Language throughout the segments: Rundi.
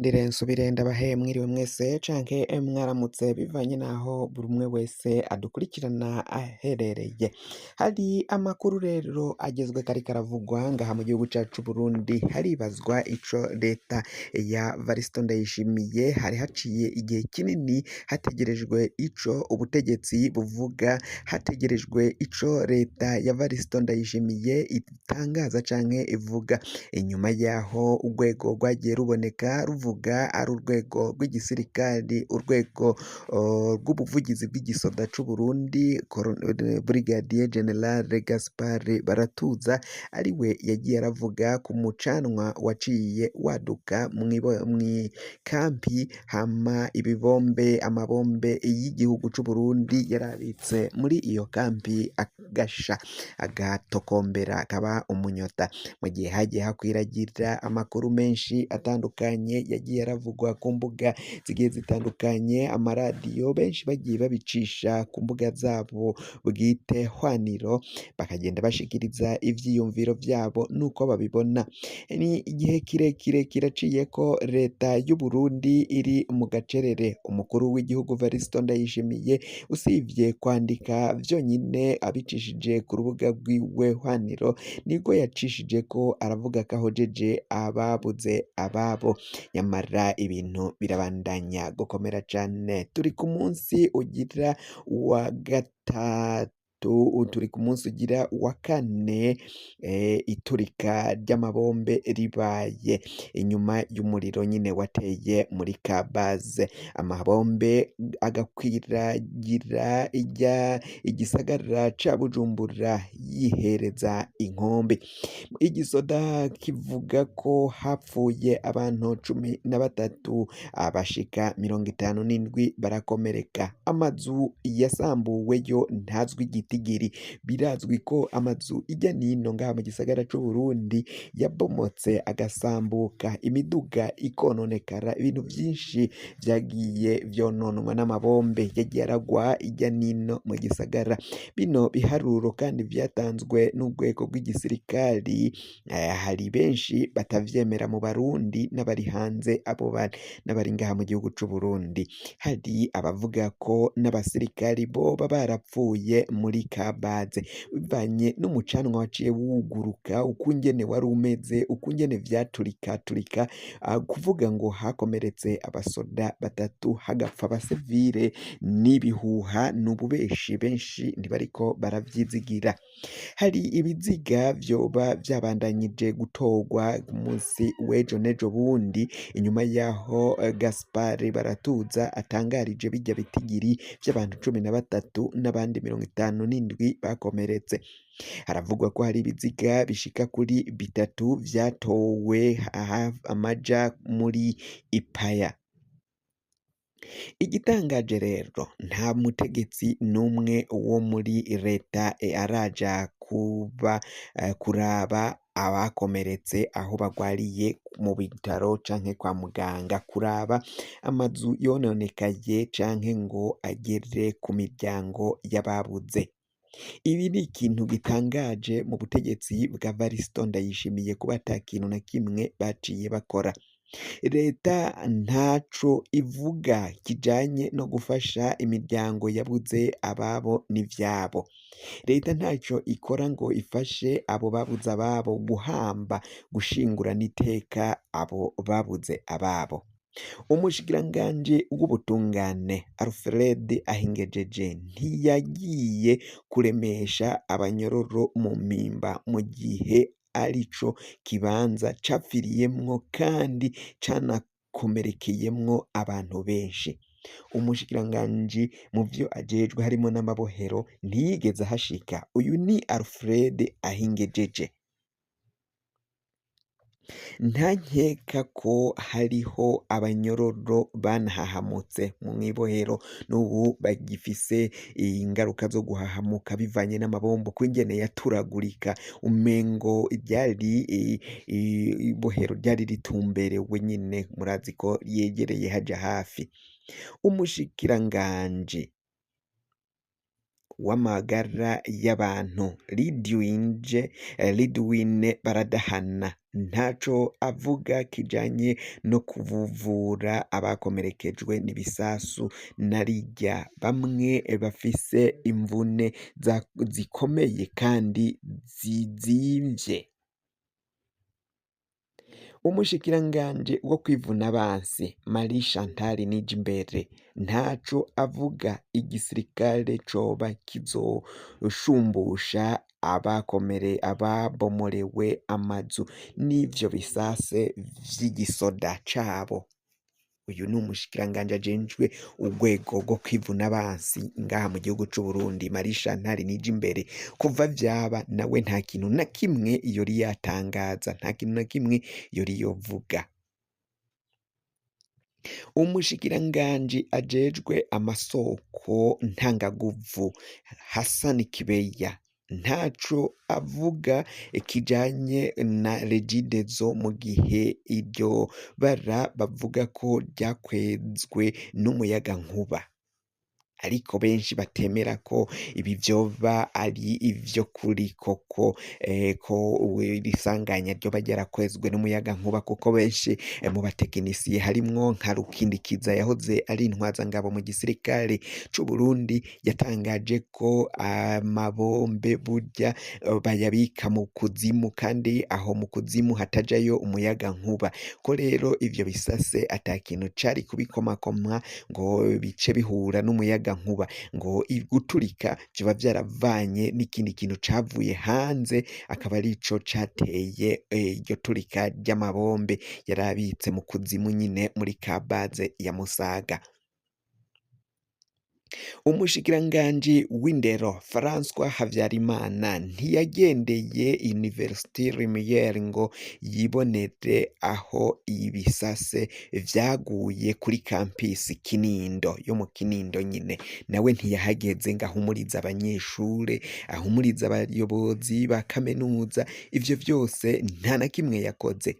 Munkundire nsubire ndabahe mwiriwe mwese canke mwaramutse bivanye naho buri umwe wese adukurikirana aherereye. Hari amakuru rero agezweko ariko aravugwa ngaha mu gihugu cacu c'Uburundi, haribazwa ico leta ya Varisito Ndayishimiye hari haciye igihe kinini hategerejwe ico ubutegetsi buvuga, hategerejwe ico leta ya Varisito Ndayishimiye itangaza canke ivuga. Inyuma yaho urwego rwagiye ruboneka ruvuga ari urwego rw'igisirikari, urwego rw'ubuvugizi bw'igisoda c'Uburundi, Brigadier General Gaspard Baratuza ariwe yagiye aravuga ku mucanwa waciye waduka mw'ikampi, hama ibibombe amabombe y'igihugu c'Uburundi yarabitse muri iyo kampi agasha agatokombera akaba umunyota. Mu gihe hagiye hakwiragira amakuru menshi atandukanye yagiye aravugwa ku mbuga zigiye zitandukanye, amaradiyo benshi bagiye babicisha ku mbuga zabo bwite hwaniro, bakagenda bashikiriza ivyiyumviro vyabo nuko babibona. Ni igihe kirekire kiraciyeko leta y'Uburundi iri mu gacerere. Umukuru w'igihugu Varisito Ndayishimiye usivye kwandika vyonyene abicishije ku rubuga rwiwe hwaniro, nibwo yacishijeko aravuga ko ahojeje ababuze ababo, nyamara ibintu birabandanya gukomera cane. Turi ku munsi ugira uwa gatatu, turi ku munsi ugira uwa kane, iturika ry'amabombe ribaye inyuma y'umuriro nyine wateye muri Kabaze, amabombe agakwiragira igisagara ca Bujumbura yihereza inkombe. Igisoda kivuga ko hapfuye abantu 13, abashika 57 barakomereka. Amazu yasambuwe yo ntazwi igitigiri. Birazwi ko amazu irya nino ngaha mu gisagara c'Uburundi yabomotse agasambuka, imiduga ikononekara, ibintu vyinshi vyagiye vyononwa n'amabombe yagiye aragwa irya nino mu gisagara. Bino biharuro kandi vyatanzwe n'urwego rw'igisirikari, hari benshi batavyemera mu Barundi n'abari hanze, abo n'abari ngaha mu gihugu c'Uburundi. Hari abavuga ko n'abasirikari boba barapfuye muri Kabaze bivanye n'umucanwa waciye wuguruka, ukungene wari umeze, ukungene vyaturikaturika, kuvuga ngo hakomeretse abasoda batatu hagapfa abasivile n'ibihuha n'ububeshi, benshi ntibariko baravyizigira. Hari ibiziga vyoba vyabandanyije gutorwa ku munsi w'ejo n'ejo bundi, inyuma yaho Gaspard Baratuza atangarije birya bitigiri vy'abantu 13 n'abandi 57 bakomeretse. Haravugwa ko hari ibiziga bishika kuri bitatu vyatowe amaja muri Ipaya. Igitangaje rero nta mutegetsi n'umwe wo muri leta araja kuba kuraba abakomeretse aho bagwariye mu bitaro canke kwa muganga, kuraba amazu yononekaye canke ngo agere ku miryango y'ababuze. Ibi ni ikintu gitangaje mu butegetsi bwa Varisito Ndayishimiye kuba ata kintu na kimwe baciye bakora. Leta ntaco ivuga kijanye no gufasha imiryango yabuze ababo n'ivyabo. Leta ntaco ikora ngo ifashe abo babuze ababo guhamba, gushingurana iteka abo babuze ababo. Umushikiranganji w'ubutungane Alfred Ahingejeje ntiyagiye kuremesha abanyororo mu mpimba mu gihe arico kibanza capfiriyemwo kandi canakomerekeyemwo abantu benshi. Umushikiranganji mu vyo ajejwe harimwo n'amabohero ntiyigeze ahashika. Uyu ni Alfred Ahingejeje. Nta nkeka ko hariho abanyororo banahahamutse mw'ibohero n'ubu bagifise ingaruka zo guhahamuka bivanye n'amabombo kw'ingene yaturagurika, umengo ryari ibohero ryari ritumberewe nyene, murazi ko ryegereye haja hafi. Umushikiranganji w'amagara y'abantu Lidwine Baradahana ntaco avuga kijanye no kuvura abakomerekejwe n'ibisasu narirya bamwe bafise imvune zikomeye kandi zizimvye. Umushikiranganji wo kwivuna abansi Marie Chantal Nijimbere ntaco avuga igisirikare coba kizoshumbusha ababomorewe amazu n'ivyo bisase vy'igisoda cabo. Uyu ni umushikiranganji ajejwe urwego rwo kwivuna abansi ngaha mu gihugu c'Uburundi Marie Chantal Nijimbere, kuva vyaba nawe nta kintu na kimwe yori yatangaza, nta kintu na kimwe yori yovuga. Umushikiranganji ajejwe amasoko ntangaguvu Hassan Kibeya ntaco avuga kijanye na Regideso mu gihe iryo bara bavuga ko ryakwezwe n'umuyagankuba, ariko benshi batemera ko ibi vyoba ari ivy'ukuri koko, ko iri sanganya ryoba ryarakwezwe n'umuyagankuba, kuko benshi mu batekinisiye harimwo nka Rukindikiza yahoze ari intwazangabo mu gisirikare c'Uburundi, yatangaje ko amabombe burya bayabika mu kuzimu kandi aho mu kuzimu hatajayo umuyagankuba, ko rero ivyo bisase ata kintu cari kubikomakoma ngo bice bihura n'umuyagankuba, ngo guturika vyoba vyaravanye n'ikindi kintu cavuye hanze, akaba arico cateye iryo turika ry'amabombe yarabitse mu kuzimu nyine muri kabaze ya Musaga. Umushikiranganji w'indero François Havyarimana ntiyagendeye Université Lumière ngo yibonere aho ibisase vyaguye kuri campus Kinindo yo mu Kinindo nyine, nawe ntiyahageze ngo ahumurize abanyeshure, ahumurize abayobozi ba kaminuza, ivyo vyose nta na kimwe yakoze.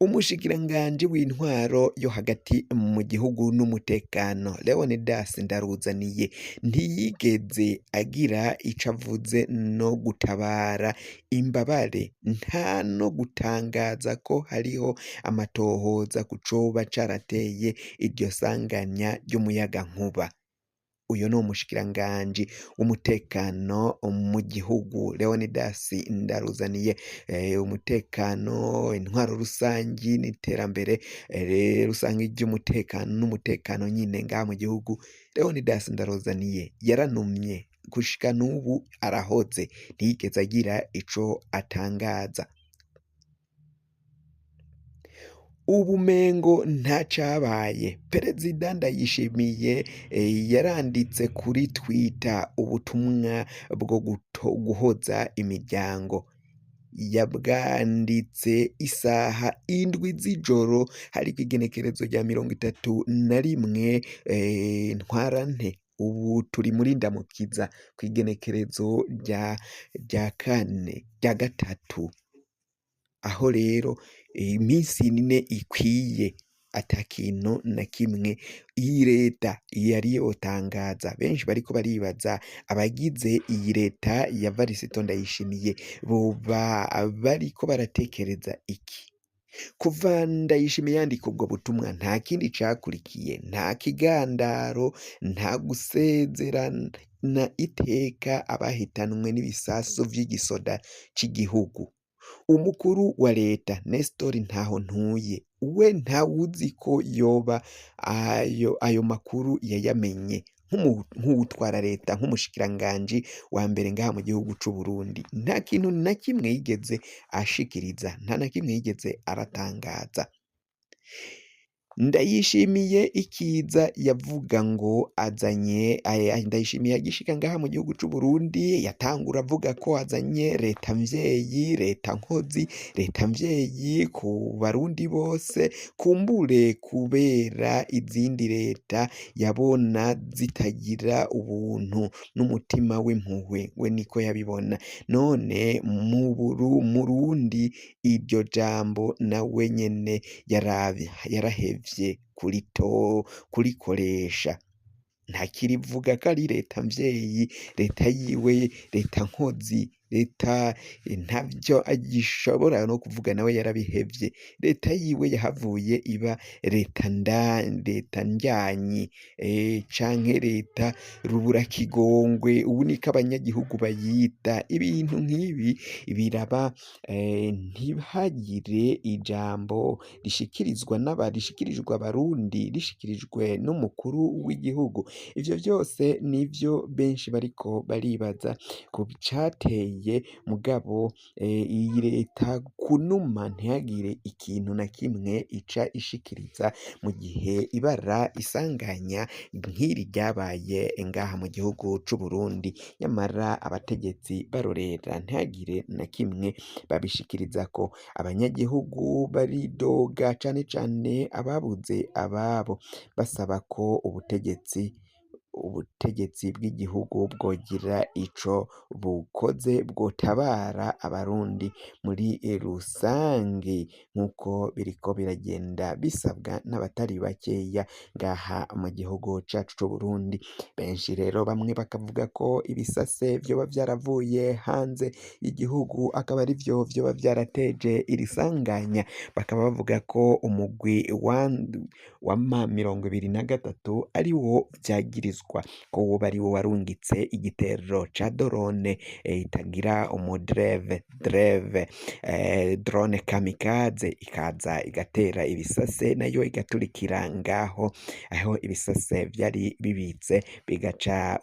Umushikiranganji w'intwaro yo hagati mu gihugu n'umutekano Leonidas Ndaruzaniye ntiyigeze agira ico avuze no gutabara imbabare, nta no gutangaza ko hariho amatohoza ku coba carateye iryo sanganya ry'umuyagankuba. Uyo ni umushikiranganji w'umutekano mu gihugu Leonidas Ndaruzaniye, umutekano, intwaro rusangi n'iterambere rusangi ry'umutekano n'umutekano nyine ngaha mu gihugu, Leonidas Ndaruzaniye yaranumye gushika n'ubu arahoze ntiyigeze agira ico atangaza. Ubu umengo ntacabaye, Perezida Ndayishimiye yaranditse kuri Twitter ubutumwa bwo guhoza imiryango, yabwanditse isaha 7 z'ijoro hariko igenekerezo rya 31 Ntwarante, ubu turi muri Ndamukiza kw'igenekerezo rya kane rya gatatu, aho rero iminsi 4 ikwiye ata kintu na kimwe iyi leta yari yotangaza. Benshi bariko baribaza abagize iyi leta ya Varisito Ndayishimiye boba bariko baratekereza iki? Kuva Ndayishimiye yandika ubwo butumwa nta kindi cakurikiye, nta kigandaro, nta gusezerana iteka abahitanwe n'ibisasu vy'igisoda c'igihugu. Umukuru wa leta Nestor Ntahontuye we ntawuzi ko yoba ayo makuru yayamenye nk'uwutwara leta nk'umushikiranganji wa mbere ngaha mu gihugu c'Uburundi, nta kintu na kimwe yigeze ashikiriza, nta na kimwe yigeze aratangaza. Ndayishimiye ikiza yavuga ngo azanye, Ndayishimiye agishika ngaha mu gihugu c'Uburundi yatangura avuga ko azanye leta mvyeyi, leta nkozi, leta mvyeyi ku barundi bose, kumbure kubera izindi leta yabona zitagira ubuntu n'umutima w'impuhwe, we niko yabibona. None Murundi iryo jambo nawe nyene yarahevye kurikoresha. Ntakirivuga ko ari leta mvyeyi, leta yiwe, leta nkozi, leta ntavyo agishobora no kuvuga, nawe yarabihevye. Leta yiwe yahavuye iba leta nda leta ndyanyi canke leta ruburakigongwe, ubu niko abanyagihugu bayita. Ibintu nk'ibi biraba ntihagire ijambo rishikirizwa n'aba rishikirijwe abarundi, rishikirijwe n'umukuru w'igihugu. Ivyo vyose nivyo benshi bariko baribaza ku cateye mugabo iyi leta kunuma ntihagire ikintu na kimwe ica ishikiriza mu gihe ibara isanganya nk'iri ryabaye ngaha mu gihugu c'Uburundi, nyamara abategetsi barorera ntihagire na kimwe babishikirizako. Abanyagihugu baridoga cane cane ababuze ababo, basaba ko ubutegetsi bw'igihugu bwogira ico bukoze, bwotabara abarundi muri rusangi nk'uko biriko biragenda bisabwa n'abatari bakeya ngaha mu gihugu cacu c'Uburundi. Benshi rero bamwe bakavuga ko ibisase vyoba vyaravuye hanze y'igihugu akaba arivyo vyoba vyarateje iri sanganya, bakaba bavuga ko umugwi wa M23 ari wo vyagirizwa ko woba ari wo warungitse igitero ca drone itagira umudereve dreve drone kamikaze, ikaza igatera ibisase nayo igaturikira ngaho aho ibisase vyari bibitse, bigaca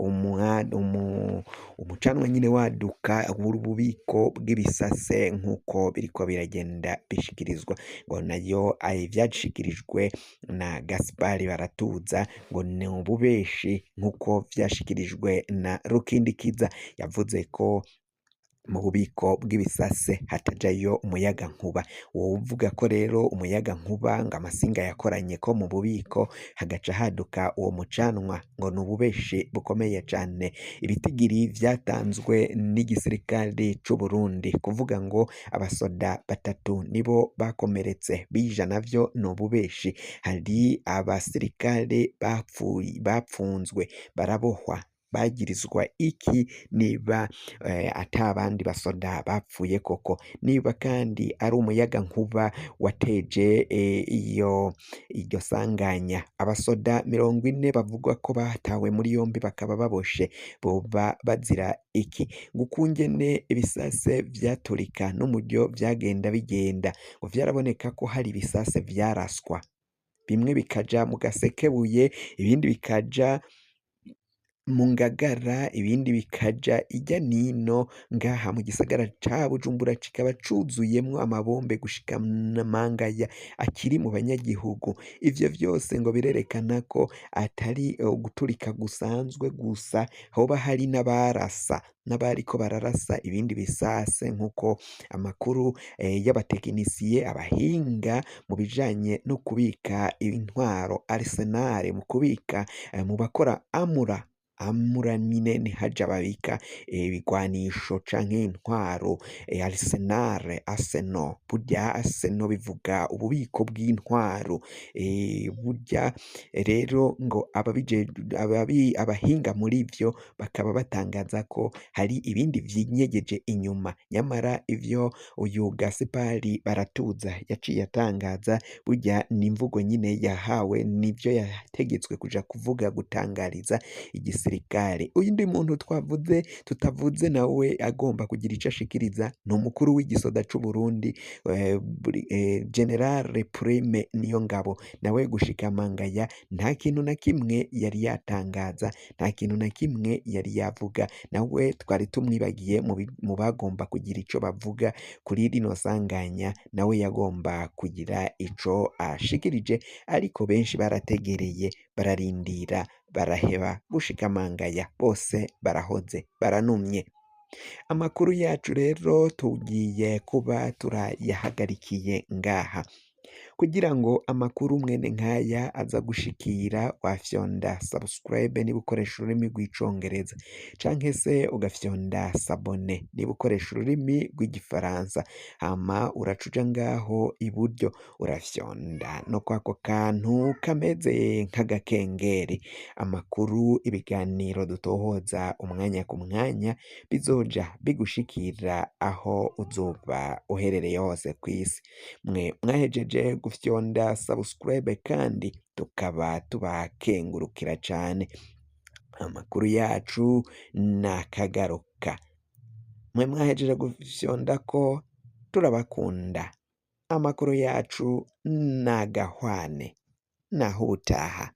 umucanwa nyine waduka w'ububiko bw'ibisase nk'uko biriko biragenda bishikirizwa. Ngo nayo ivyashikirijwe na Gaspard Baratuza ngo ni ububeshi nk'uko vyashikirijwe na Rukindikiza, yavuze ko mu bubiko bw'ibisase hatajayo umuyagankuba. Uwuvuga ko rero umuyagankuba ngo amasinga yakoranye ko mu bubiko hagaca haduka uwo mucanwa ngo ni ububeshi bukomeye cane. Ibitigiri vyatanzwe n'igisirikare c'Uburundi kuvuga ngo abasoda batatu nibo bakomeretse bija navyo ni ububeshi. Hari abasirikare bapfuye, bapfunzwe, barabohwa, bagirizwa iki niba ata bandi basoda bapfuye koko? Niba kandi ari umuyagankuba wateje iyo iryo sanganya, abasoda 40 bavugwa ko batawe muri yombi bakaba baboshe boba bazira iki? Ngukungene ibisase vyaturika n'umuryo vyagenda bigenda, ngo vyaraboneka ko hari ibisase vyaraswa, bimwe bikaja mu Gasekebuye, ibindi bikaja mu Ngagara, ibindi bikaja irya nino ngaha mu gisagara ca Bujumbura kikaba cuzuyemwo amabombe gushika mangaya akiri mu banyagihugu. Ivyo vyose ngo birerekana ko atari uguturika gusanzwe gusa, hoba hari n'abarasa, n'abariko bararasa ibindi bisase nk'uko amakuru y'abatekinisiye, abahinga mu bijanye no kubika intwaro arsenal, mu kubika mu bakora amura nyine nihaja babika ibigwanisho canke intwaro, arsenal, arsenal, burya arsenal bivuga ububiko bw'intwaro. Burya rero ngo abahinga muri vyo bakaba batangaza ko hari ibindi vyinyegeje inyuma, nyamara ivyo uyu Gaspard Baratuza yaciye atangaza burya ni imvugo nyine yahawe, nivyo yategetswe kuja kuvuga, gutangariza igisirikare. Uyundi muntu twavuze tutavuze nawe agomba kugira ico ashikiriza ni umukuru w'igisoda c'Uburundi General Prime Niyongabo, nawe gushika mangaya nta kintu na kimwe yari yatangaza, nta kintu na kimwe yari yavuga, nawe twari tumwibagiye mu bagomba kugira ico bavuga kuri rino sanganya, nawe yagomba kugira ico ashikirije, ariko benshi barategereye, bararindira, baraheba, gushika mangaya bose barahoze, baranumye. Amakuru yacu rero tugiye kuba turayahagarikiye ngaha. Kugira ngo amakuru mwene nkaya aza gushikira, wafyonda subscribe niba ukoresha ururimi rw'icongereza, canke se ugafyonda s'abonner niba ukoresha ururimi rw'igifaransa. Hama uraca uja ngaho iburyo, urafyonda no kwako kantu kameze nk'agakengeri. Amakuru, ibiganiro dutohoza umwanya ku mwanya bizoja bigushikira aho uzoba uherereye hose kw'isi. Mwe mwahejeje gufyonda subscribe kandi tukaba tubakengurukira cane. Amakuru yacu nakagaruka. Mwe mwahejeje gufyondako turabakunda. Amakuru yacu nagahwane, naho ubutaha.